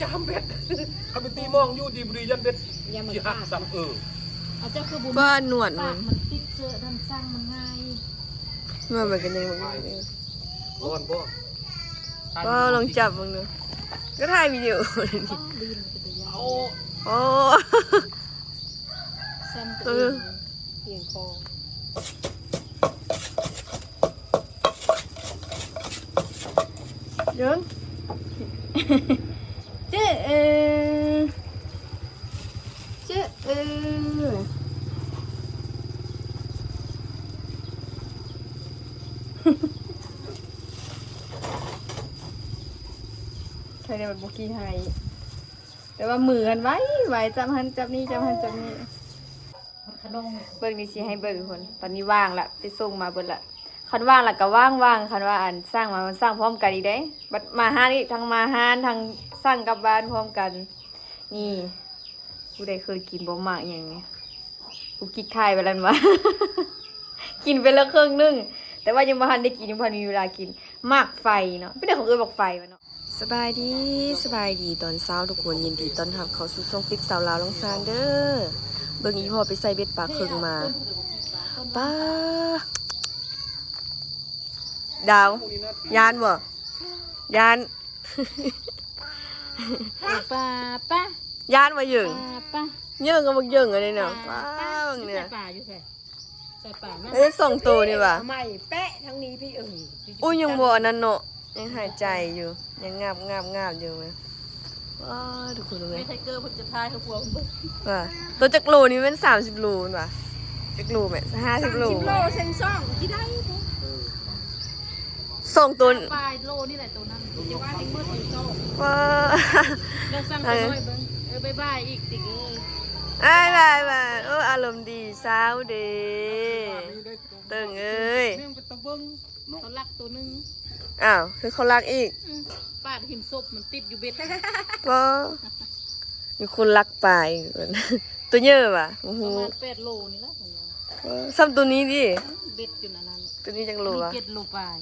ຢາມເບັດ ເຂົາໄປຕີມອງຢູ່ດີບໍ່ດີ ຢ້ານເບັດຊິຫັກຊ້ຳ. ເອີ ເອົາ ເຈົ້າຄືບໍ່ ວ່າໜວດມັນ ປາກມັນຕິດເຊື້ອ ນັ້ນຊ້າງມັນງ່າຍ. ວ່າມັນກໍຍັງ ຮ້ອນບໍ່? ບໍ່ ລອງຈັບເບິ່ງດູ ກໍຖ່າຍວິດີໂອ. ອໍ ຊ້ຳໂຕເອງ ຮຽງຄໍ ເດີ ເຈ້ເອີ ເຈ້ເອີ ໃຜແດ່ມັນບໍ່ຂີ້ໄຫ້ ແຕ່ວ່າມືຫັ້ນໄວ ໄວ ຈັບຫັ້ນຈັບນີ້ ຈັບຫັ້ນຈັບນີ້. ເບິ່ງນີ້ ຊິໃຫ້ເບິ່ງພຸ້ນ ຕອນນີ້ວ່າງລະ ໄປສົ່ງມາເບິດລະ. ຄັນວ່າງລະກະວ່າງໆ ຄັນວ່າອັນສັ່ງມາ ມັນສັ່ງພ້ອມກັນອີກເດ້. ບັດມາຮ້ານອີກ ທັງມາຮ້ານ ທັງສັ່ງກັບບ້ານພ້ອມກັນ. ນີ້ ຜູ້ໃດເຄີຍກິນບໍ່ ໝາກຫຍັງນີ້ ຜູ້ກິກຖ່າຍໄປແລ້ວວ່າ ກິນໄປແລ້ວເຄິ່ງໜຶ່ງ ແຕ່ວ່າຍັງບໍ່ທັນໄດ້ກິນ ຍັງບໍ່ທັນມີເວລາກິນ. ໝາກໄຟເນາະ ເປັນຫຍັງເຂົາເອີ້ນໝາກໄຟວະເນາະ? ສະບາຍດີ ສະບາຍດີຕອນເຊົ້າທຸກຄົນ ຍິນດີຕ້ອນຮັບເຂົ້າສູ່ຊ່ອງຕິກສາວລາວລອງຊານເດີ. ເບິ່ງອີພໍ່ໄປໃສ່ເບັດປາເຄິ່ງມາ. ປ້າ ດາວ ຢ້ານບໍ່? ຢ້ານ ປາ ປາ ຢ້ານບໍ່? ເຢິງ ປາ ປາ ເຢິງກໍບັກເຢິງອັນນີ້ນະ. ປາ ປາ ປ້າ ເບິ່ງນີ້ນະ ໃສ່ປາຢູ່ໃສ? ໃສ່ປາ ເອີ ສອງໂຕນີ້ຫວາ ເອົາໃໝ່ແປະທາງນີ້ພີ່. ເອີ ອຸ້ຍ ຍັງບໍ່ອັນນັ້ນເນາະ ຍັງຫາຍໃຈຢູ່ ຍັງງາບໆໆຢູ່. ວ້າ ທຸກຄົນເອີຍ ແມ່ໄທເກີເພິ່ນຈະຖ່າຍໃຫ້ພວກເບິ່ງວ່າ ໂຕຈັກໂລນີ້ແມ່ນສາມສິບໂລແມ່ນຫວາ? ຈັກໂລແມ່? ຫ້າສິບໂລ ສາມສິບໂລ ເຊັງສອງຊິໄດ້ ເອີ ສອງໂຕ ປາຍໂລນີ້ແຫຼະໂຕນັ້ນ ຈະວ່າໃຫ້ໝົດຢູ່ສອງ. ວ້າ ລອງສັ່ງໄປໜ້ອຍເບິ່ງ. ເອີ ບາຍບາຍອີກຕິກເອີຍ ບາຍບາຍ ບາຍ. ໂອ້ ອາລົມດີ ເຊົ້າເດ້ ເຕີງເອີຍ ເຂົາລັກໂຕໜຶ່ງ. ອ້າວ ຄືເຂົາລັກອີກ? ອືມ ປາດຫີນສົບມັນຕິດຢູ່ເບັດ. ບໍ່ ມີຄົນລັກປາອີກ ໂຕເຍີຫວາ? ບໍ່ຮູ້ ປະມານແປດໂລນີ້ແຫຼະ. ເອີ ສ່ຳໂຕນີ້ຕິ? ອືມ ເບັດຢູ່ອັນນັ້ນ ໂຕນີ້ຈັກໂລຫວາ? ເຈັດໂລປາຍ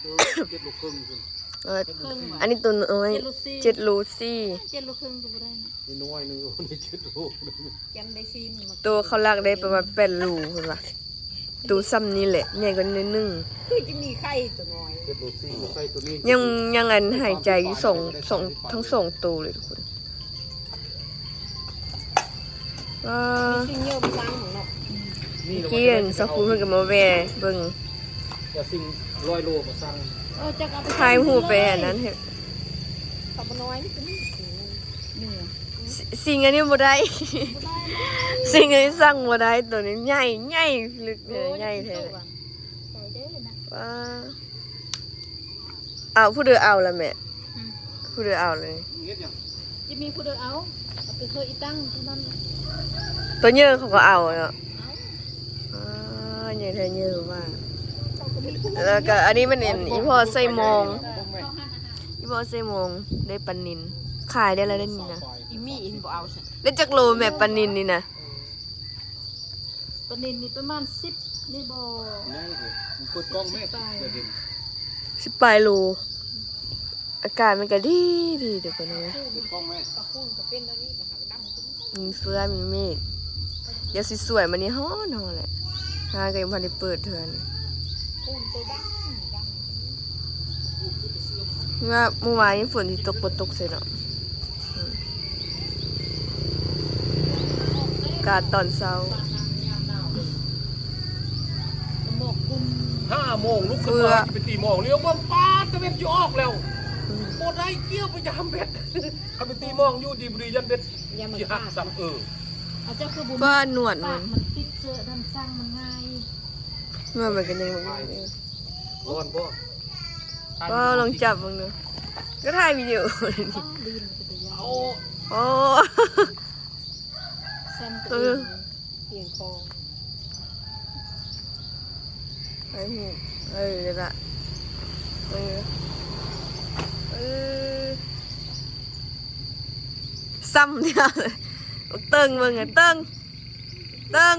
ເອີ ເຈັດໂລເຄິ່ງພຸ້ນ. ເອີ ເຈັດໂລສີ່ ອັນນີ້ໂຕນ້ອຍ ເຈັດໂລສີ່ ເຈັດໂລສີ່ ເຈັດໂລເຄິ່ງກໍບໍ່ໄດ້ນະ ມີນ້ອຍໜຶ່ງ ໂຕນີ້ເຈັດໂລ ຈຳໄດ້ຊີ້ນ ໂຕເຂົາລັກໄດ້ປະມານແປດໂລພຸ້ນຫວາ. ໂຕສ່ຳນີ້ແຫຼະ ໃຫຍ່ກວ່າໜ້ອຍໜຶ່ງ ຄືຈະມີໄຂ່ໂຕນ້ອຍ ເຈັດໂລສີ່ ໃສ່ໂຕນີ້ ຍັງ ຍັງອັນຫາຍໃຈຢູ່ສອງ ສອງ ທັງສອງໂຕເລີຍທຸກຄົນ. ວ້າ ມີສິ່ງເຍອະມີລ້າງເນາະ ມີ ເມື່ອກີ້ເຫັນສາວຄູເພິ່ນກໍມາແວ່ເບິ່ງ ວ່າສິ່ງຮ້ອຍໂລມາສັ່ງ ເອີ ຈັກເອົາໄປ ຖ່າຍຮູບໄປອັນນັ້ນໃຫ້ ເຂົາບໍ່ນ້ອຍ ນີ້ ນີ້ ຊິ ສິ່ງອັນນີ້ບໍ່ໄດ້ ບໍ່ໄດ້ເລີຍ ສິ່ງອັນນີ້ສັ່ງບໍ່ໄດ້ ໂຕນີ້ໃຫຍ່ ໃຫຍ່ ລຶກ ເອີ ໃຫຍ່ແທ້ ໃຫຍ່ແທ້ ໃຫຍ່ແທ້ ວ້າ ເອົາ ຜູ້ເດີເອົາລະແມ່ ອືມ ຜູ້ເດີເອົາເລີຍ ເຮັດຫຍັງ ຈະມີຜູ້ເດີເອົາ ເອົາໄປເທີອີຕັງເທົ່ານັ້ນ ໂຕເຍີເຂົາກໍເອົາເນາະ ເອົາ ອ່າ ໃຫຍ່ແທ້ເຍີວ່າ ແລ້ວກໍອັນນີ້ມັນເປັນອີ່ພໍ່ໃສ່ມອງ ອີ່ພໍ່ໃສ່ມອງ ໄດ້ປານິນ ຂາຍໄດ້ລະເດ້ນີ້ນະ ອີ່ມີ່ເຫັນບໍ່ເອົາຊະ ໄດ້ຈັກໂລແມ່ປານິນນີ້ນະ? ປານິນນີ້ປະມານສິບນີ້ບໍ່? ໄດ້ເດ ເປີດກ້ອງແມ່ ສິບປາຍ ຢາກເຫັນ ສິບປາຍໂລ ອາກາດມັນກະດີ ດີເດີ ເພິ່ນວ່າ ເປີດກ້ອງແມ່ ປາຄູນກໍເປັນແນວນີ້ ປາຫາກະດຳ ມີເຟືອ ມີເມກ ດຽວຊິສວຍ ມື້ນີ້ຮ້ອນ ຮ້ອນແຫຼະ ຮ້ານກໍຍັງບໍ່ທັນໄດ້ເປີດເທື່ອນີ້ ວ່າມື້ວານນີ້ຝົນຊິຕົກບໍ່ຕົກໃສ່ເນາະ ອືມ ອາກາດຕອນເຊົ້າ ຫ້າໂມງລຸກຂຶ້ນມາ ຊິໄປຕີມອງ ຫຼຽວເບິ່ງ ປາດ ຕາເວັນຊິອອກແລ້ວ ອືມ ບໍ່ໄດ້ ກ່ຽວໄປຢາມເບັດ ຄັນໄປຕີມອງຢູ່ດີບໍ່ດີ ຢ້ານເບັດຊິຫັກຊ້ຳ. ເອີ ເອົາ ເຈົ້າຄືບໍ່ ວ່າໜວດມັນ ປາກມັນຕິດເຊື້ອ ນັ້ນຊ້າງມັນງ່າຍ ໜວດມັນກໍຍັງ ຮ້ອນບໍ່? ບໍ່ ລອງຈັບເບິ່ງດູ ກໍຖ່າຍວິດີໂອ ອໍ ດີນເປັນຕາຢ້ານ ໂອ້ ຊ້ຳໂຕເອງ ເອີ ຮຽງຄໍ ໄປຫູ ເອີ ລະ ເອີ ເອີ ຊ້ຳດຽວ ເຕີງເບິ່ງ ເຕີງ ເຕີງ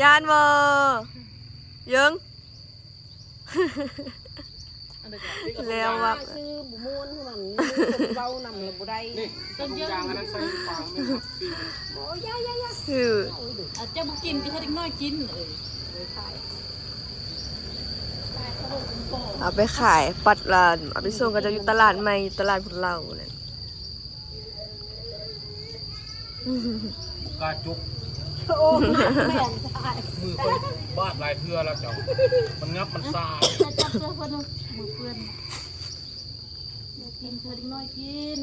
ຢ້ານບໍ່? ເຢິງ ເອົາ ແລ້ວວ່າ ຊື້ບໍ່ມ່ວນຄືມັນ ມີຄົນເວົ້ານຳແລ້ວບໍ່ໄດ້ ນີ້ ຕົ້ນຢາງອັນນັ້ນໃສ່ປາກ ໂອ້ຍ ຢ່າໆໆ ຄື ອາດຈະບໍ່ກິນ ຄືເດັກນ້ອຍກິນ ເອີ ເອົາໄປຂາຍ ປັດລານ ເອົາໄປສົ່ງເຂົາເຈົ້າຢູ່ຕະຫຼາດໃໝ່ ຢູ່ຕະຫຼາດພຸ້ນລາວນັ້ນ. ກາຈຸກ ໂອ້ ແມ່ນ ມືຂ້ອຍບາດຫຼາຍເທື່ອແລ້ວເຈົ້າ ມັນຫຍັບມັນຊາ ຈັບເສື້ອເພິ່ນ ມືເປື້ອນ ກິນ ເທື່ອເດັກນ້ອຍກິນ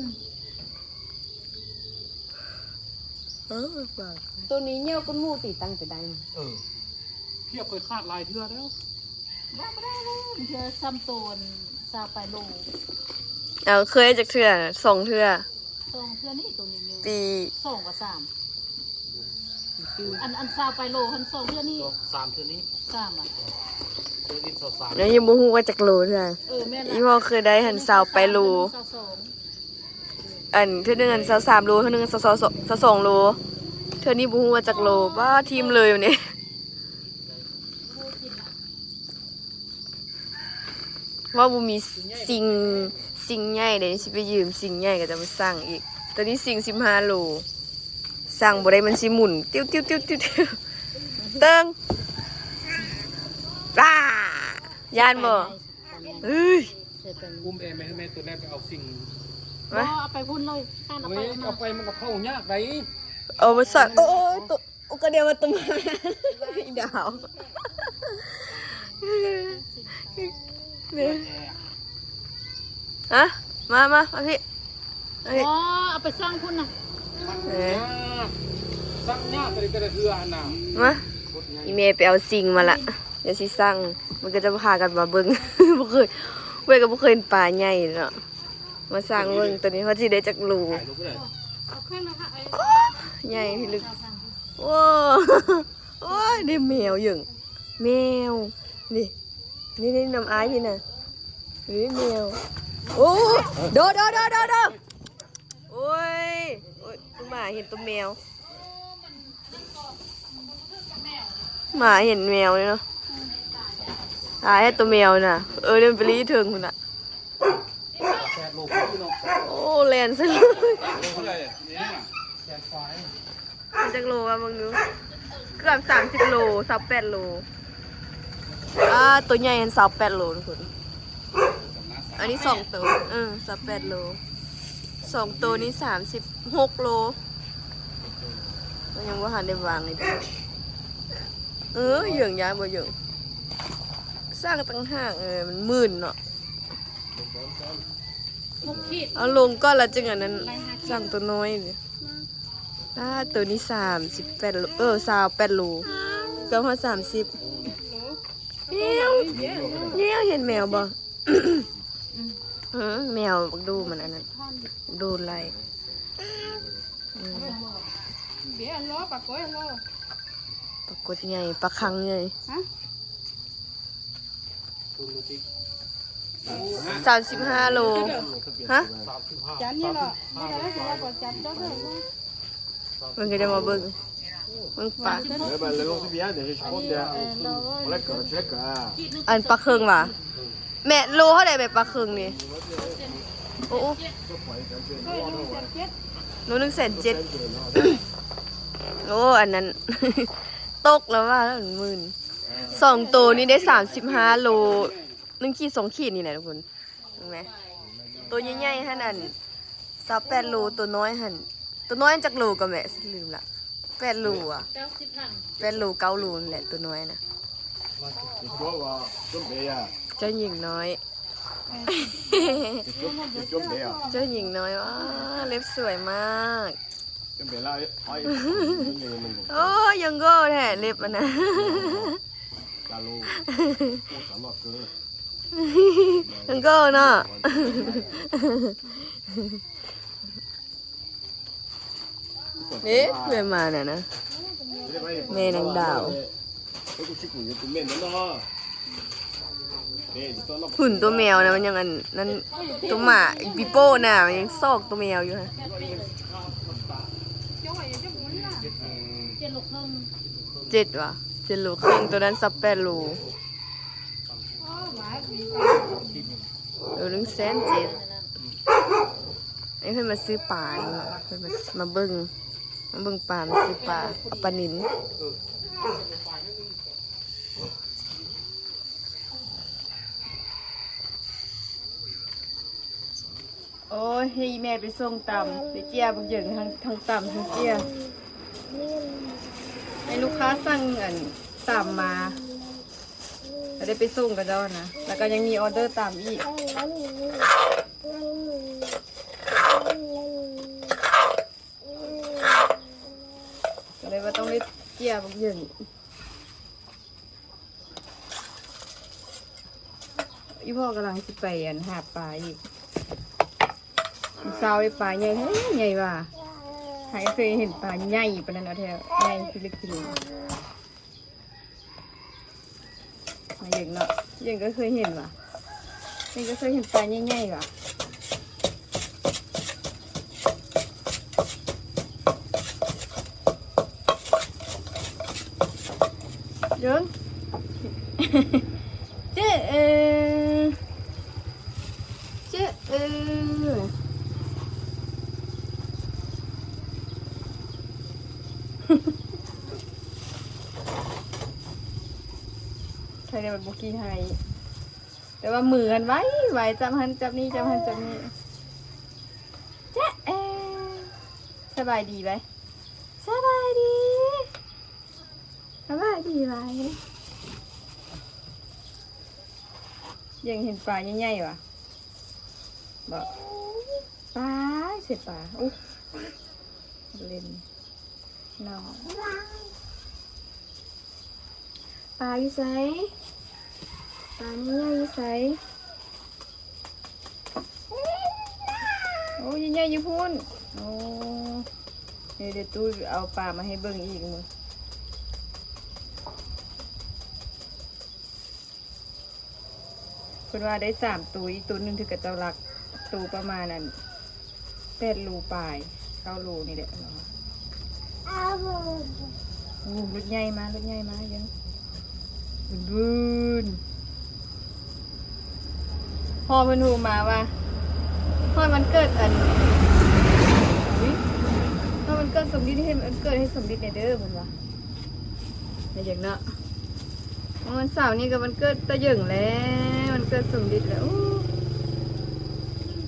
ເອີ ໂຕນີ້ຍ່ຽວກວ່າໝູຕິ ຕັ້ງແຕ່ໄດ້ມາ ເອີ ພຽບຂ້ອຍຂາດຫຼາຍເທື່ອແລ້ວ ວ່າບໍ່ໄດ້ເລີຍ ບາງເທື່ອຊ້ຳໂຕນຊາວປາຍໂລ ເອົາ ເຄີຍຈັກເທື່ອ ສອງເທື່ອ ສອງເທື່ອນີ້ໂຕໃຫຍ່ໆ ປີ ສອງກັບສາມ ອັນ ອັນຊາວປາຍໂລຫັ້ນ ສອງເທື່ອນີ້ ສາມເທື່ອນີ້ ສາມ ເທື່ອນີ້ຊາວສາມ ແລ້ວຍັງບໍ່ຮູ້ວ່າຈັກໂລເທື່ອ ເອີ ແມ່ນລະ ອີ່ພໍ່ເຄີຍໄດ້ຫັ້ນ ຊາວປາຍໂລ ຊາວສອງ ອັນເທື່ອໜຶ່ງຫັ້ນ ຊາວສາມໂລ ເທື່ອໜຶ່ງຊາວສອງ ຊາວສອງໂລ ເທື່ອນີ້ບໍ່ຮູ້ວ່າຈັກໂລ ປ້າ ຖິ້ມເລີຍນີ້ ເວົ້າບໍ່ມີຊິງ ຊິງໃຫຍ່ເດ້ ຊິໄປຢືມຊິງໃຫຍ່ ກໍຈະມາສັ່ງອີກ ຕອນນີ້ຊິງສິບຫ້າໂລ ສັ່ງບໍ່ໄດ້ ມັນຊິໝູນ ຕິວໆໆໆ ເຕີງ ອ້າ ຢ້ານບໍ່? ເອີຍ ອຸ້ມແອແມ່ ໃຫ້ແມ່ໂຕນັ້ນໄປເອົາຊິງ ບໍ່ ເອົາໄປພຸ້ນເລີຍ ຂ້ານເອົາໄປ ເອົາໄປ ມັນກໍເຂົ້າຍາກໃດ ເອົາມາໃສ່ ໂອ້ຍ ໂຕ ໂອ້ ກະດຽວວ່າຕົວມາ ອີດາວ ຮະ ມາ ມາ ມາພີ້ ເອີຍ ອໍ ເອົາໄປສັ່ງພຸ້ນນະ ເອີ ສັ່ງຍາກ ແຕ່ລະເທື່ອຫັ້ນນະ ມາ ອີ່ແມ່ໄປເອົາຊິງມາລະ ດຽວຊິສັ່ງ ມັນກໍຈະພາກັນມາເບິ່ງ ບໍ່ເຄີຍ ເວີຍກໍບໍ່ເຄີຍເຫັນປາໃຫຍ່ເນາະ ມາຊ່າງເບິ່ງໂຕນີ້ວ່າຊິໄດ້ຈັກໂລ ໃຫຍ່ພິລຶກ ໂອ້ ໂອ້ຍ ໄດ້ແມວເຢິງ ແມວ ນີ້ ນີ້ ນີ້ ນຳອ້າຍພີ້ນະ ນີ້ແມວ ໂອ້ ໂດ ໂດ ໂດ ໂດ ໂອ້ຍ ໂອ້ຍ ໝາເຫັນໂຕແມວ ໝາເຫັນແມວເນາະ ອາຍໂຕແມວນະ ເອີ ເດີນໄປລີ້ເທິງພຸ້ນນະ ໂອ້ ແລ່ນໃສ່ເລີຍ ຈັກໂລວະ ເບິ່ງດູ ເກືອບສາມສິບໂລ ຊາວແປດໂລ ອາ ໂຕໃຫຍ່ຫັ້ນ ຊາວແປດໂລ ທຸກຄົນ ອັນນີ້ສອງໂຕ ເອີ ຊາວແປດໂລ ສອງໂຕນີ້ສາມສິບຫົກໂລ ກໍຍັງບໍ່ທັນໄດ້ວາງເລີຍເດີ ເອີ ເຢິງ ຢ້ານບໍ່ເຢິງ ສ້າງຕ່າງຫາກ ເອີ ມັນມື່ນເນາະ ຫົກຂີດ ເອົາລົງກ່ອນ ແລ້ວຈຶ່ງອັນນັ້ນ ສັ່ງໂຕນ້ອຍນີ້ ອາ ໂຕນີ້ສາມສິບແປດໂລ ເອີ ຊາວແປດໂລ ເກືອບຮອດສາມສິບ ແມວ ແມວ ເຫັນແມວບໍ່? ອືມ ແມວບັກດູມັນອັນນັ້ນ ໂດນໄລ່ ອືມ ປາກົດໃຫຍ່ ປາຄັງໃຫຍ່ ຮະ ສາມສິບຫ້າໂລ ຮະ ຈານນີ້ລະ ນີ້ລະ ຈານເຈົ້າເດີ ເບິ່ງກໍຈະມາເບິ່ງ ເບິ່ງປາ ອັນປາເຄິ່ງຫວາ ແມ່ ໂລເທົ່າໃດແມ່ ປາເຄິ່ງນີ້ ໂອ້ ໂລໜຶ່ງແສນເຈັດ ໂອ້ ອັນນັ້ນ ຕົກແລ້ວວ່າໝື່ນ ສອງໂຕນີ້ໄດ້ສາມສິບຫ້າໂລ ໜຶ່ງຂີດສອງຂີດນີ້ແຫຼະທຸກຄົນ ເຫັນໄໝ ໂຕໃຫຍ່ໆຫັ້ນ ອັນ ຊາວແປດໂລ ໂຕນ້ອຍຫັ້ນ ໂຕນ້ອຍຈັກໂລກໍແມ່ ລືມລະ ແປດໂລຫວາ ແປດໂລ ເກົ້າໂລນີ້ແຫຼະ ໂຕນ້ອຍນະ ເຈົ້າຍິງນ້ອຍ ເຈົ້າຍິງນ້ອຍ ວ້າ ເລັບສວຍມາກ ໂອ້ ຍັງໂກ້ແທ້ເລັບອັນນະ ຍັງໂກ້ເນາະ. ເດ້ ແມ່ມານະນະ ແມ່ນາງດາວ ຫຸ່ນໂຕແມວນະ ມັນຍັງອັນນັ້ນ ໂຕໝາ ອີປີໂປ້ນະ ມັນຍັງຊອກໂຕແມວຢູ່ຫັ້ນ ເຈັດຫວາ ເຈັດໂລເຄິ່ງ ໂຕນັ້ນຊາວແປດໂລ. ໂລໜຶ່ງແສນເຈັດ. ອັນນີ້ເພິ່ນມາຊື້ປາເນາະ ເພິ່ນມາ ມາເບິ່ງ ມາເບິ່ງປາ ມາຊື້ປາ ເອົາປານິນ. ໂອ້ຍ ໃຫ້ອີ່ແມ່ໄປສົ່ງຕຳ ໄປເຈ້ຍບັກເຢິງ ທັງ ທັງຕຳທັງເຈ້ຍ ໃຫ້ລູກຄ້າສັ່ງອັນຕຳມາ ແລ້ວໄດ້ໄປສົ່ງເຂົາເຈົ້ານະ ແລ້ວກໍຍັງມີອໍເດີຕຳອີກ ກໍເລີຍວ່າຕ້ອງໄດ້ເຈ້ຍບັກເຢິງ. ອີ່ພໍ່ກຳລັງຊິໄປອັນຫາປາອີກ ມື້ເຊົ້າໄດ້ປາໃຫຍ່ແທ້ໃຫຍ່ວ່າ ໃຜເຄີຍເຫັນປາໃຫຍ່ປານນັ້ນ ເອົາແທ້ໃຫຍ່ພິລຶກພິລຶກ ມາເຢັງເນາະ ເຢັງກໍເຄີຍເຫັນວ່າ ເຫັນ ກໍເຄີຍເຫັນປາໃຫຍ່ໆວ່າ ເບິ່ງ ເຈ້ເອີ ເຈ້ເອີ ໃຜແດ່ມັນບໍ່ຂີ້ໄຫ້ ແຕ່ວ່າມືຫັ້ນໄວໄວ ຈັບຫັ້ນຈັບນີ້ ຈັບຫັ້ນຈັບນີ້. ຈະເອ ສະບາຍດີໄວ ສະບາຍດີ ສະບາຍດີໄວ. ຢາກເຫັນປາໃຫຍ່ໆຫວາ ບໍ່ ປາ ໃສ່ປາ ໂອ້ ເຫຼັ້ນ ນ້ອງ ປາຢູ່ໃສ? ປາໃຫຍ່ໆຢູ່ໃສ? ໂອ້ ໃຫຍ່ໆຢູ່ພຸ້ນ. ໂອ້ ເດ ເດ ຕູ້ເອົາປາມາໃຫ້ເບິ່ງອີກມື້. ເພິ່ນວ່າໄດ້ສາມໂຕ ອີກໂຕໜຶ່ງຖືກເຂົາເຈົ້າລັກ ໂຕປະມານອັນແປດໂລປາຍ ເກົ້າໂລນີ້ແຫຼະ. ໂອ້ ລົດໃຫຍ່ມາ ລົດໃຫຍ່ມາ ຍັງ ວືນ ພໍ່ເພິ່ນໂທມາວ່າ ຮອດວັນເກີດອັນ ຮອດວັນເກີດສົມດິດ ເຮັດວັນເກີດໃຫ້ສົມດິດແດ່ເດີ ເພິ່ນວ່າ. ແມ່ນຫຍັງເນາະ ມື້ເສົານີ້ກໍວັນເກີດຕາເຢິງແລ້ວ ວັນເກີດສົມດິດແລ້ວ. ໂອ້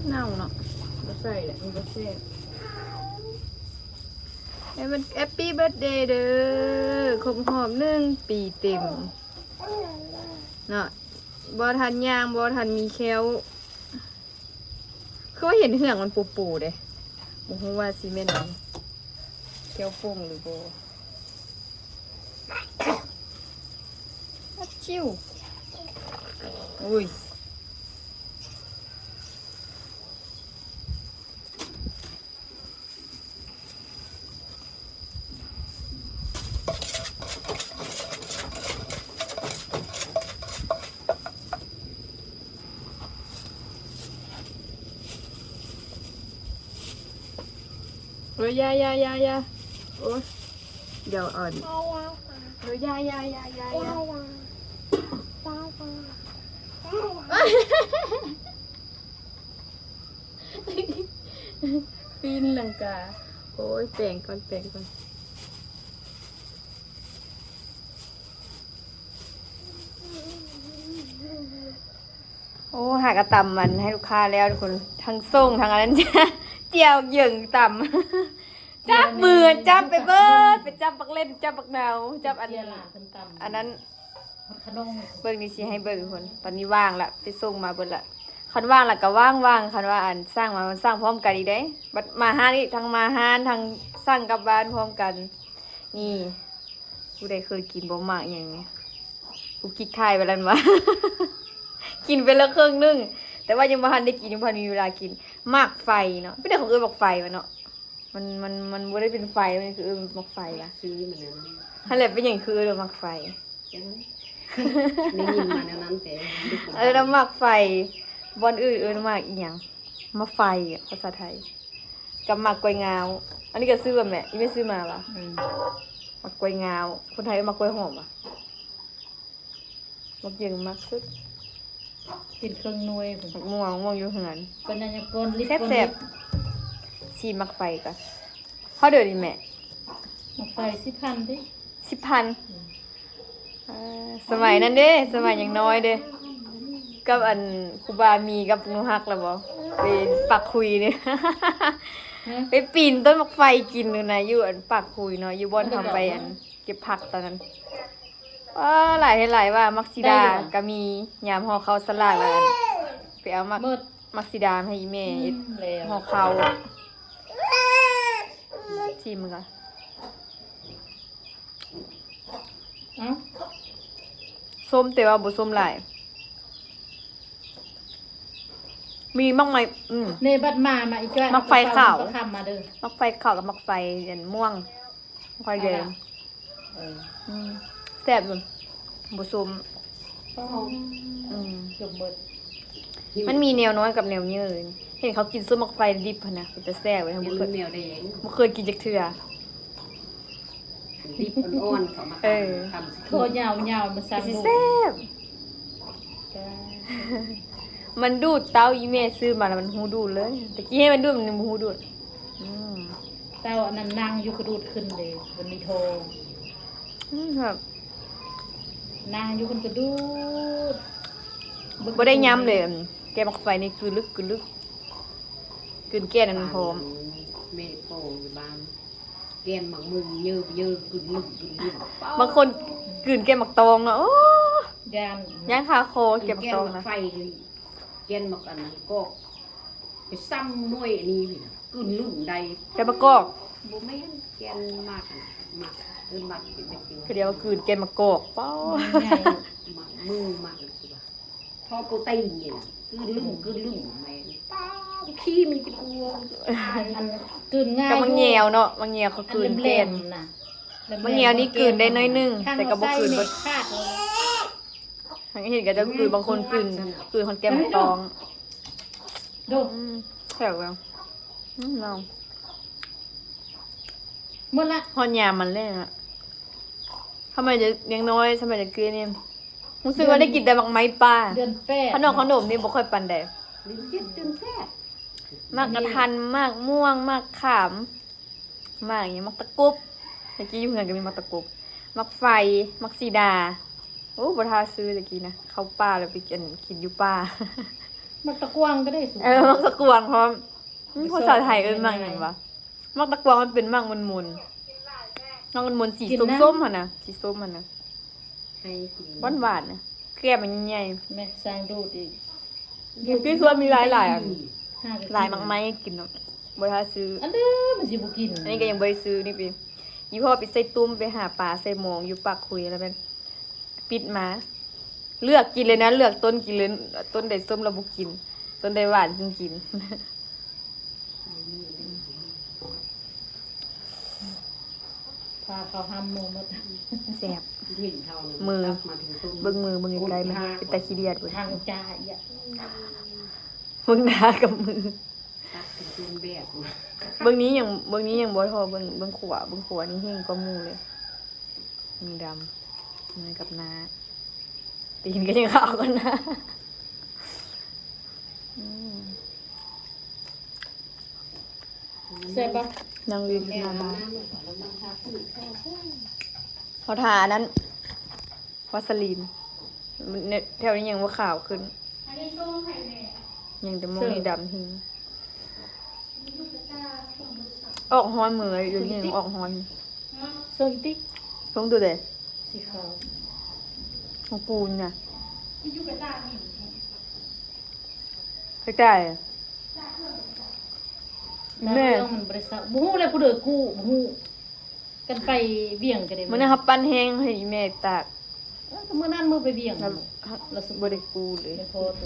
ເນົ່າເນາະ ບໍ່ໃສ່ແຫຼະ ມັນບໍ່ແຊບ. ໃຫ້ມັນ Happy Birthday ເດີ ຄົບຮອບໜຶ່ງປີເຕັມເນາະ ບໍ່ທັນຍ່າງ ບໍ່ທັນມີແຂ້ວ. ຄືວ່າເຫັນເຫືອງມັນໂປໆເດ້ ບໍ່ຮູ້ວ່າຊິແມ່ນແຂ້ວປົ່ງຫຼືບໍ່. ອາຈິ້ວ ໂອ້ຍ. ໂອ້ຍ ຢ່າ ຢ່າ ຢ່າ ຢ່າ ໂອ້ຍ ດຽວອ່ອນ ໂອ້ຍ ຢ່າ ຢ່າ ຢ່າ ຢ່າ ຢ່າ ປີນລັງກາ. ໂອ້ຍ ແປງກ່ອນ ແປງກ່ອນ. ໂອ້ ຫາກະຕຳມັນໃຫ້ລູກຄ້າແລ້ວທຸກຄົນ ທັງສົ້ງທັງອັນນັ້ນ ເຈ້ຍບັກເຢິງຕຳ ຈັບມື ຈັບໄປເບີດ ໄປຈັບບັກເຫຼັ້ນ ຈັບບັກເນົ່າ ຈັບອັນ ອັນນັ້ນ ເບິ່ງນີ້ຊິໃຫ້ເບິ່ງທຸກຄົນ ຕອນນີ້ວ່າງລະ ໄປສົ່ງມາເບິດລະ. ຄັນວ່າງລະກະວ່າງໆ ຄັນວ່າອັນສັ່ງມາ ມັນສັ່ງພ້ອມກັນອີກເດ້ ບັດມາຮ້ານອີກ ທັງມາຮ້ານ ທັງສັ່ງກັບບ້ານພ້ອມກັນ. ນີ້ ຜູ້ໃດເຄີຍກິນບໍ່ ໝາກຫຍັງນີ້ ກູກິກຖ່າຍໄວ້ແລ້ວວ່າ ກິນໄປແລ້ວເຄິ່ງໜຶ່ງ ແຕ່ວ່າຍັງບໍ່ທັນໄດ້ກິນ ຍັງບໍ່ທັນມີເວລາກິນ. ໝາກໄຟເນາະ ເປັນຫຍັງເຂົາເອີ້ນໝາກໄຟວະເນາະ? ມັນ ມັນ ມັນບໍ່ໄດ້ເປັນໄຟ ມັນຄືເອີ້ນໝາກໄຟວະ? ຊື່ມັນນັ້ນ ຫັ້ນແຫຼະ ເປັນຫຍັງຄືເອີ້ນໝາກໄຟ? ຈັ່ງ ໄດ້ຍິນມາແນວນັ້ນແຕ່ ເອີ້ນໝາກໄຟ ບ່ອນອື່ນເອີ້ນໝາກອີ່ຫຍັງ? ໝາກໄຟ ພາສາໄທ ກັບໝາກກ້ວຍງາວ. ອັນນີ້ກໍຊື້ບໍ່ແມ່? ອີ່ແມ່ຊື້ມາຫວາ? ອືມ ໝາກກ້ວຍງາວ ຄົນໄທເອີ້ນໝາກກ້ວຍຫອມຫວາ? ໝາກເຢິງມັກສຸດ. ກິນເຄິ່ງໜ່ວຍພຸ້ນ ໝາກມ່ວງ ໝາກມ່ວງຢູ່ເຮືອນ ເພິ່ນຍັງກ່ອນລິດ ແຊບໆ ກ່ອນລິດ ຊີມໝາກໄຟກ່ອນ. ເທົ່າເດີນີ້ແມ່? ໝາກໄຟສິບພັນຕິ ສິບພັນ. ອືມ ເອີ ສະໄໝນັ້ນເດ້ ສະໄໝຍັງນ້ອຍເດ້ ກັບອັນຄູບາມີກັບໜູຮັກລະບໍ່ ໄປປາກຄຸຍເດ້ ຮະ ໄປປີນຕົ້ນໝາກໄຟກິນຢູ່ນະ ຢູ່ອັນປາກຄຸຍເນາະ ຢູ່ບ່ອນເຮົາໄປອັນເກັບຜັກຕອນນັ້ນ. ວ້າ ຫຼາຍແທ້ຫຼາຍວ່າ ໝາກສີດາ ໄດ້ຢູ່ຫວາ ກະມີ ຍາມຫໍ່ເຂົ້າສະຫຼາກລະ ໄປເອົາໝາກ ໝາກສີດາມາໃຫ້ອີ່ແມ່ເຮັດ ອືມ ຫໍ່ເຂົ້າ. ຊີມເບິ່ງກ່ອນ. ເອົ້າ ສົ້ມແຕ່ວ່າບໍ່ສົ້ມຫຼາຍ. ມີໝາກໄມ້ ອືມ ນີ້ບັດມາ ມາອີກແລ້ວ ໝາກໄຟຂາວ ມາເດີ ໝາກໄຟຂາວກັບໝາກໄຟອັນມ່ວງ ໝາກໄຟແດງ. ເອີ ອືມ ແຊບຢູ່ ບໍ່ສົ້ມ. ອືມ ຈົບໝົດ. ມັນມີແນວນ້ອຍກັບແນວໃຫຍ່ ເຫັນເຂົາກິນສົ້ມໝາກໄຟດິບຫັ້ນນະ ເປັນຕາແຊບເວີຍ ບໍ່ເຄີຍ ແນວແດງ ບໍ່ເຄີຍກິນຈັກເທື່ອ. ດິບອ່ອນໆ ເຂົາມາ ເອີ ຕຳ ຕຳຊິ ໂທຍາວໆ ມາສັ່ງດູດ ຊິແຊບ. ມັນດູດເຕົ້າ ອີ່ແມ່ຊື້ມາແລ້ວມັນຮູ້ດູດເລີຍ ແຕ່ກີ້ໃຫ້ມັນດູດ ມັນຍັງບໍ່ຮູ້ດູດ. ອືມ ເຕົ້າອັນນັ້ນນັ່ງຢູ່ກະດູດຂຶ້ນເດ້ ມັນມີໂທ. ອືມ ແຊບ ນັ່ງຢູ່ເພິ່ນກະດູດ ບໍ່ໄດ້ຍຳເລີຍ. ແກງໝາກໄຟນີ້ກືນລຶກ ກືນລຶກ ກືນແກ່ນນັ້ນພ້ອມ. ແມ່ໂປ່ງຢູ່ບ້ານ ແກ່ນໝາກເມີເຍີໆ ກືນລຶກ ກືນລຶກ. ບາງຄົນກືນແກ່ນໝາກຕອງເນາະ ໂອ້ ຢ້ານ ຢ້ານຄາຄໍແກ່ນໝາກຕອງນະ. ແກ່ນໝາກໄຟ ແກ່ນໝາກອັນນັ້ນກອກ ໄປຊ້ຳໜ່ວຍອັນນີ້ພີ້ນະ ກືນລຶກໄດ້ ແກ່ນໝາກກອກ ບໍ່ແມ່ນ ແກ່ນໝາກອັນ ໝາກ ເອີ້ນໝາກເປັນແບບນີ້ ເຂົາເອີ້ນວ່າກືນແກ່ນໝາກກອກ. ປ້າ ໝາກເມີ ໝາກອັນນີ້ວ່າ ພໍໂປຣຕີນນີ້ນະ ກືນລຶກ ອືມ ກືນລຶກ ແມ່ນ ປ້າ ຂີ້ມັນຈະກວ ອັນ ອັນ ກືນງ່າຍ ກັບໝາກແງວເນາະ ໝາກແງວເຂົາກືນແກ່ນ ອັນແຫຼມໆນະ ໝາກແງວນີ້ກືນໄດ້ໜ້ອຍໜຶ່ງ ແຕ່ກໍບໍ່ກືນເບິດ. ຫາກເຫັນເຂົາເຈົ້າກືນ ບາງຄົນກືນ ກືນຮອດແກ່ນໝາກຕອງ. ດູ ອືມ ແຊບເວີຍ. ອືມ ລອງ ໝົດລະ ຮອດຍາມມັນແລ້ວນະ. ທຳໄມຈະຍັງນ້ອຍ ທຳໄມຈະຄືນີ້ ຮູ້ສຶກວ່າໄດ້ກິນແຕ່ໝາກໄມ້ປ່າ ເດືອນແປດ ຂະໜົມ ເນາະ ຂະໜົມນີ້ບໍ່ຄ່ອຍປານໃດ. ເດືອນເຈັດ ເດືອນແປດ ໝາກກະທັນ ໝາກມ່ວງ ໝາກຂາມ ໝາກຫຍັງ ໝາກຕະກົບ ແຕ່ກີ້ຢູ່ເຮືອນກໍມີໝາກຕະກົບ ໝາກໄຟ ໝາກສີດາ. ໂອ້ ບໍ່ຖ້າຊື້ແຕ່ກີ້ນະ ເຂົ້າປ່າແລ້ວໄປກິນ ກິນຢູ່ປ່າ. ໝາກຕະກວງກໍໄດ້ສຸ ເອີ ໝາກຕະກວງພ້ອມ. ອືມ ພາສາໄທເອີ້ນໝາກຫຍັງວະ? ໝາກຕະກວງມັນເປັນໝາກມົນໆ ໝາກມົນໆ ສີ ກິນນະ ສົ້ມໆຫັ້ນນະ ສີສົ້ມຫັ້ນນະ ໃຫ້ກິນ ຫວານໆນະ ແກ້ມມັນໃຫຍ່. ແມ່ສ້າງດູດອີກ ຢູ່ພີ້ສວນມີຫຼາຍໆ ອັນ ຫາກໍກິນ ຫຼາຍໝາກໄມ້ໃຫ້ກິນເນາະ ບໍ່ຖ້າຊື້. ອັນເດີ ມັນຊິບໍ່ກິນ ອັນນີ້ກໍຍັງບໍ່ໄດ້ຊື້ນີ້ປີ ອີ່ພໍ່ໄປໃສ່ຕຸ້ມ ໄປຫາປາໃສ່ມອງຢູ່ປາກຄຸຍ ແລ້ວແມ່ນ ປິດມາ ເລືອກກິນເລີຍນະ ເລືອກຕົ້ນກິນເລີຍ ຕົ້ນໃດສົ້ມລະບໍ່ກິນ ຕົ້ນໃດຫວານຈຶ່ງກິນ. ພາເຂົາຫ້ຳໝູ່ໝົດ ແຊບ. ເຫັນເຂົານັ້ນ ມື ຕັກມາເຖິງຕົ້ນ ເບິ່ງມື ເບິ່ງໃກ້ໆ ແມ່ນ ເປັນຕາຂີ້ດຽດເບິ່ງ ທາງຈ້າອີກ ເບິ່ງໜ້າກັບມື ຕັກເປັນຕົ້ນແບບ ເບິ່ງນີ້ຍັງ ເບິ່ງນີ້ຍັງບໍ່ທໍ່ ເບິ່ງ ເບິ່ງຂວາ ເບິ່ງຂວານີ້ແຮງກວ່າໝູ່ເລີຍ. ມືດຳ ມືກັບໜ້າ ຕີນກໍຍັງຂາວກວ່າໜ້າ. ອືມ ແຊບບໍ່? ນັ່ງຢູ່ໜ້າບ້ານ ເຮົາທາອັນນັ້ນ ວາສະລີນ ແຖວນີ້ຍັງບໍ່ຂາວຂຶ້ນ ຍັງແຕ່ໝ່ອງນີ້ດຳຫິ້ງ. ອອກຮ້ອນມື້ ດຽວນີ້ອອກຮ້ອນ. ສົ່ງອີກຕິ ສົ່ງໂຕໃດ? ສີຂາວ ຂອງກູນນະ ໃກ້ໆ ແມ່ ມັນບໍ່ໄດ້ຊັກ ບໍ່ຮູ້ແຫຼະຜູ້ໃດກູ້ ບໍ່ຮູ້. ກັນໄປວຽງກໍໄດ້ ມື້ນັ້ນເຮົາປັ່ນແຫ້ງໃຫ້ອີ່ແມ່ຕາກ. ເອີ ກໍມື້ນັ້ນມື້ໄປວຽງ ແລ້ວ ແລ້ວ ບໍ່ໄດ້ກູ້ເລີຍ ແມ່ນພໍໂຕ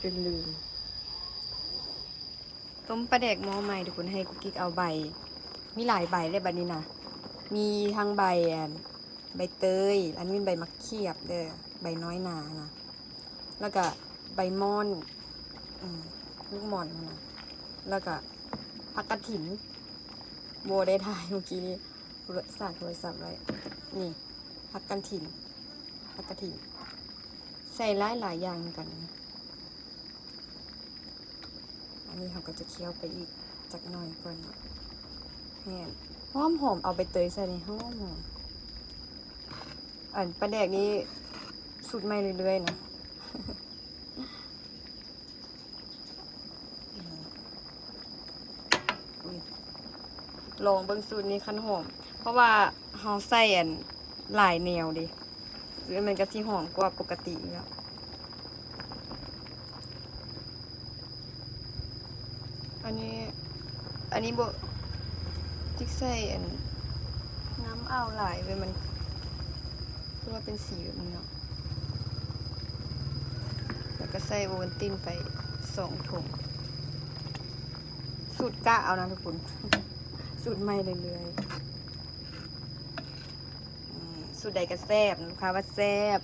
ຈົນລືມ. ຕົ້ມປາແດກໝໍ້ໃໝ່ທຸກຄົນ ໃຫ້ກຸກກິກເອົາໃບ ມີຫຼາຍໃບເລີຍບັດນີ້ນະ ມີທັງໃບ ອັນ ໃບເຕີຍ ອັນນີ້ແມ່ນໃບໝາກຂຽບເດີ ໃບນ້ອຍໜານະ ແລ້ວກະໃບມ່ອນ ອືມ ລູກໝອນຫັ້ນນະ ແລ້ວກະຜັກກະຖິນ ບໍ່ໄດ້ຖ່າຍມື້ກີ້ນີ້ ສາກໂທລະສັບໄວ້ ນີ້ ຜັກກະຖິນ ຜັກກະຖິນ ແຊ ໃສ່ຫຼາຍໆຢ່າງນຳກັນ. ອັນນີ້ເຮົາກໍຈະຄຽວໄປອີກຈັກໜ້ອຍກ່ອນເນາະ. ແມ່ນ ຫອມໆ ເອົາໃບເຕີຍໃສ່ນີ້ ຫອມໆ. ອັນປາແດກນີ້ສູດໃໝ່ເລື້ອຍໆນະ. ລອງເບິ່ງສູດນີ້ຄັນຫອມ ເພາະວ່າເຮົາໃສ່ອັນຫຼາຍແນວເດ້ ຄືມັນກໍຊິຫອມກວ່າປົກກະຕິຢູ່ແລ້ວ. ອັນນີ້ ອັນນີ້ບໍ່ ຈິກໃສ່ອັນນ້ຳອ້າວຫຼາຍເວີຍ ມັນຄືວ່າເປັນສີແບບນີ້ເນາະ. ແລ້ວກໍໃສ່ໂອວັນຕິນໄປສອງຖົງ. ສູດກະເອົານະທຸກຄົນ ສູດໃໝ່ເລື້ອຍໆ. ອືມ ສູດໃດກໍແຊບ ລູກຄ້າວ່າແຊບ.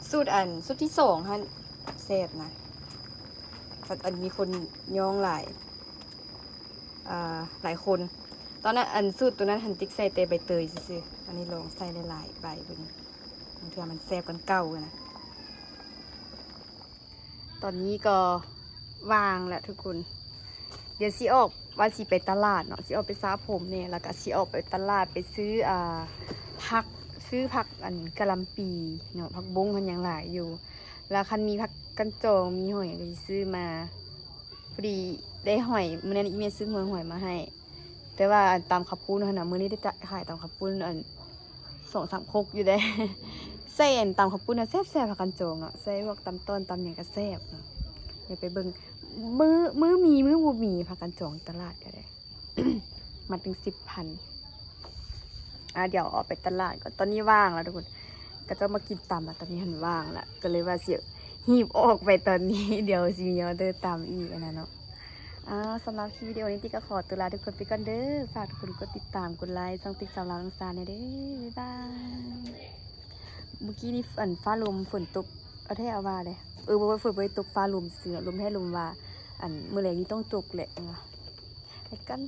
ສູດອັນ ສູດທີສອງຫັ້ນແຊບນະ ອັນມີຄົນຍ້ອງຫຼາຍ ອ່າ ຫຼາຍຄົນ. ຕອນນັ້ນອັນສູດໂຕນັ້ນຫັ້ນຕິກໃສ່ແຕ່ໃບເຕີຍຊື່ໆ ອັນນີ້ລອງໃສ່ຫຼາຍໆໃບເບິ່ງ ບາງເທື່ອມັນແຊບກວ່າເກົ່ານະ. ຕອນນີ້ກໍວ່າງແລ້ວທຸກຄົນ ດຽວຊິອອກ ວ່າຊິໄປຕະຫຼາດເນາະ ຊິອອກໄປສະຜົມແດ່ ແລ້ວກໍຊິອອກໄປຕະຫຼາດໄປຊື້ ອ່າ ຜັກ ຊື້ຜັກອັນກະຫຼ່ຳປີເນາະ ຜັກບົ້ງຫັ້ນຍັງຫຼາຍຢູ່ ແລ້ວຄັນມີຜັກກັນຈອງ ມີຫອຍກໍຊິຊື້ມາ. ພໍດີໄດ້ຫອຍ ມື້ນັ້ນອີ່ແມ່ຊື້ຫົວຫອຍມາໃຫ້ ແຕ່ວ່າອັນຕຳເຂົ້າປຸ້ນຫັ້ນນະ ມື້ນີ້ໄດ້ຂາຍຕຳເຂົ້າປຸ້ນອັນ ສອງສາມຄົກຢູ່ເດ້. ໃສ່ອັນຕຳເຂົ້າປຸ້ນນະແຊບໆ ຜັກກັນຈອງເນາະ ໃສ່ພວກຕຳຕ້ອນຕຳຫຍັງກໍແຊບເນາະ. ດຽວໄປເບິ່ງ ມື້ ມື້ມີມື້ບໍ່ມີຜັກກັນຈອງຕະຫຼາດກໍໄດ້ ມັດໜຶ່ງສິບພັນ. ອ່າ ດຽວອອກໄປຕະຫຼາດກ່ອນ ຕອນນີ້ວ່າງແລ້ວທຸກຄົນ ເຂົາເຈົ້າມາກິນຕຳແລ້ວ ຕອນນີ້ຫັ້ນວ່າງແລ້ວ ກໍເລີຍວ່າຊິຮີບອອກໄປຕອນນີ້ ດຽວຊິມີອອເດີຕຳອີກຫັ້ນນະເນາະ. ອ່າ ສຳລັບຄລິບວິດີໂອນີ້ຕິກກໍຂໍຕົວລາທຸກຄົນໄປກ່ອນເດີ. ຝາກທຸກຄົນກົດຕິດຕາມ ກົດໄລຊ່ອງຕິກສາວລາວນ້ອງຊາແດ່ເດີ. ບາຍບາຍ. ມື້ກີ້ນີ້ ອັນ ຟ້າລົມ ຝົນຕົກ ເອົາແທ້ເອົາວ່າເດ້. ເອີ ບໍ່ ຝົນບໍ່ໄດ້ຕົກ ຟ້າລົມຊື່ໆ ລົມແທ້ລົມວ່າ ອັນ ມື້ແລງນີ້ຕ້ອງຕົກແຫຼະ ວ່າ ໄປກັນ.